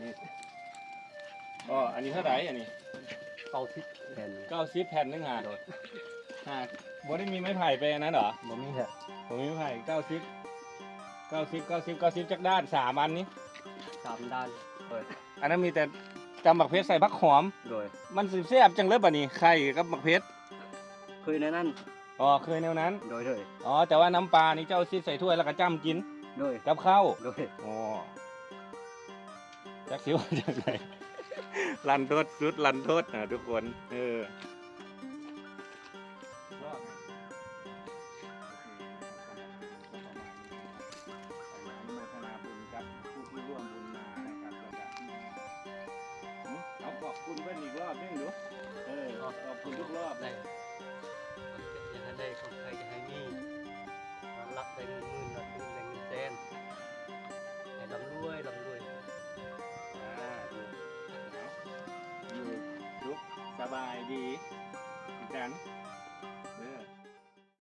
ນີ້ ອໍ ອັນນີ້ເທົ່າໃດອັນນີ້? ເກົ້າສິບແຜ່ນ. ເກົ້າສິບແຜ່ນໜຶ່ງຫາ? ໂດຍ. ຫາ ບໍ່ໄດ້ມີໄມ້ໄຜ່ໄປອັນນັ້ນເຫາະ? ບໍ່ມີແທ້. ບໍ່ມີໄມ້ໄຜ່. ເກົ້າສິບ ເກົ້າສິບ ເກົ້າສິບ ເກົ້າສິບ ຈັກດ້ານ? ສາມອັນນີ້ ສາມດ້ານ. ໂດຍ. ອັນນັ້ນມີແຕ່ຕຳບັກເຜັດໃສ່ຜັກຫອມ. ໂດຍ. ມັນຊິແຊບຈັ່ງເລີຍບາດນີ້ ໄຂ່ກັບບັກເຜັດ. ເຄີຍແນວນັ້ນ. ອໍ ເຄີຍແນວນັ້ນ. ໂດຍ ໂດຍ. ອໍ ແຕ່ວ່ານ້ຳປານີ້ເຈົ້າຊິໃສ່ຖ້ວຍແລ້ວກໍຈ້ຳກິນ. ໂດຍ. ກັບເຂົ້າ. ໂດຍ. ອໍ ຈັກຊິເວົ້າຈັ່ງໃດ ລັນທົດ ສຸດລັນທົດນະທຸກຄົນ. ເອີ ອະນຸໂມທະນາບຸນກັບຜູ້ທີ່ຮ່ວມບຸນມານະຄັບ ແລ້ວກະ ເອົາຂອບຄຸນເພິ່ນອີກລອບໜຶ່ງດູ. ເອີ ຂອບຄຸນທຸກລອບເລີຍ. ຢ່າໃຫ້ໄດ້ຂອງໃຜ ຢ່າໃຫ້ມີ ນອນຫຼັບໄດ້ເງິນໝື່ນ ນອນຕື່ນໄດ້ເງິນແສນ ໃຫ້ລ່ຳລວຍ ລ່ຳລວຍ. ສາທຸ. ເອົາ ຢູ່ສຸກສະບາຍດີຄືກັນ.